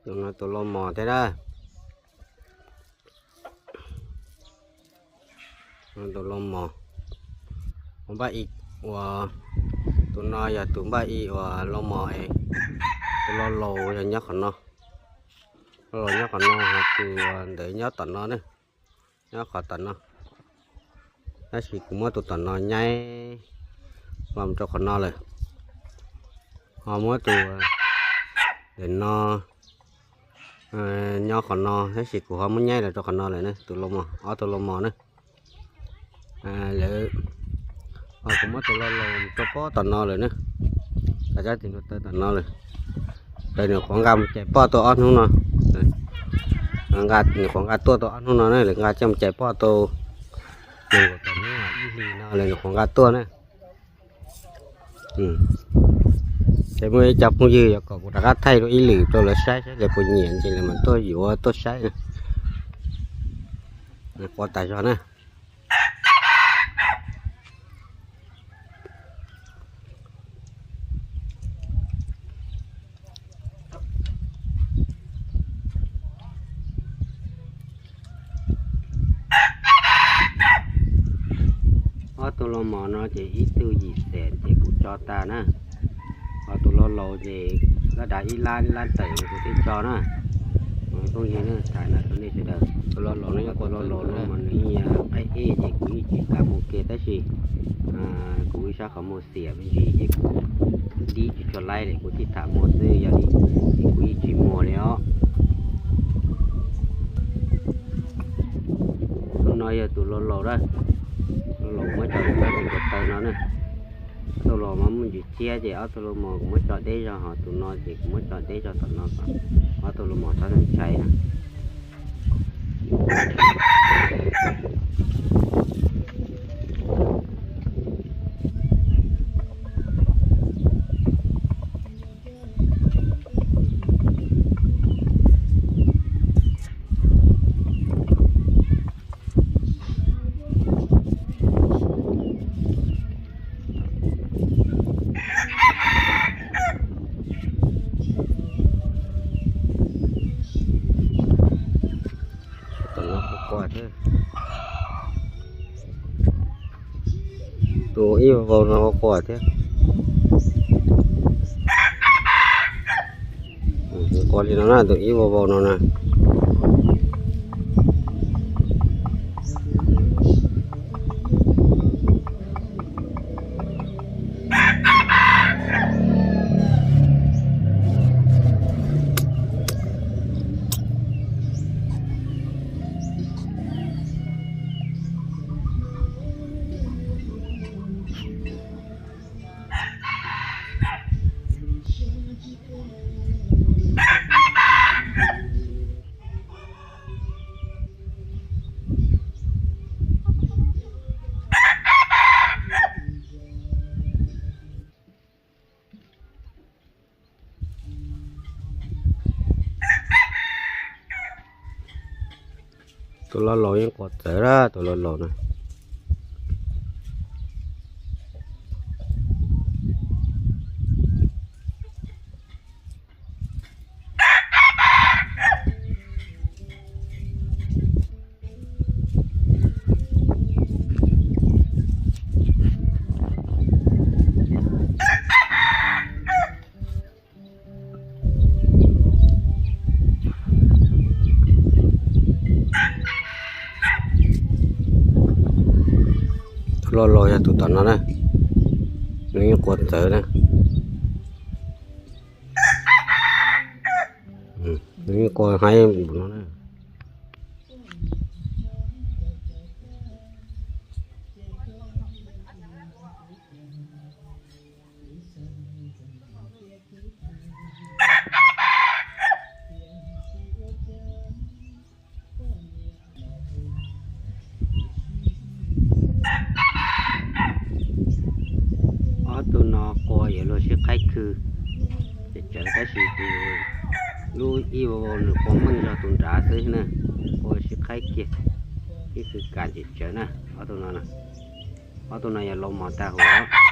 Tus no tus lau mos thiab na. Tus lau mos, ua npaj i, ua, tus no yog tus npaj i uas lau mos es, tus lau laus yog nyob qhov no, lau laus nyob qhov no, ho tus ntawd nyob tom no ne, nyob qhov tom no. Tab sis kuv muab tus tom no nyaib los rau qhov no lawm, ho muab tus ntawm no nyob qhov no, tab sis kuv ho muab nyaib los rau qhov no lawm ne, tus lau mos, ob tug lau mos na. Lawv, ho kuv muab tus lau laus rau pob tom no lawm na, rau sab tim npoo taw tom no lawm. Lawv nws qhuav nqa mus cais poj tau ob hnub no, nws qhuav nqa tuaj tau ob hnub no na, lawv nqa coj mus cais poj tau nees nkaum tawm hnub, ib hlis no lawv nws qhuav nqa tuaj na. Ces muaj ib co phooj ywg yuav kom kuv rov qab thaij dua ib lwm rau lawv saib, saib lawv puas nyiam ces lawv mam tuaj yuav tuaj saib na. Quaj tas zog na. Ob tug lau mos no ces ib tug yim xees ces kuv tso tas na. Ho tus lau laus ces laj dav ib lab, ib lab tawm kuv twb tso na. Phooj ywg na, tham no rau nej sawv daws. Tus lau laus no yog tus lau laus no mas nws yeej qaib ej ces kuv yeej tsis kam mus kiag tab sis kuv ib sab qhov muag xiam me ntsis ces kuv dib tsis tshua laib li, kuv thiaj tham muag xwb, yog li ces kuv yeej tsis muag li os. Tus no yog tus lau laus na, lau laus muab tso rau sab tim npoo taw no na. Ob tug lau mos muaj ntsis tshiab ces ob tug lau mos kuv muab tso deb zog, ho tus no ces kuv muab tso deb zog tom no kom ob tug lau mos txhob ntshai na. Tus ib vau vau no quaj thiab. Quaj li no na, tus ib vau vau no na. Tus lau laus yeej quaj txawv lawm, tus lau laus na. Tus lau laus yog tus tom no na, nws yeej quaj txawv na. Nws yeej quaj heev no na. Ob tug no quaj yuav luag sib qhaib khw, ces tsawv tab sis lub ib vau vau nws quaj meej zog tus nrad xwb na, quaj sib qhaib kiag, ib khw kam ces tsawv na. Ob tug no, ob tug no yog lau mos tag huv.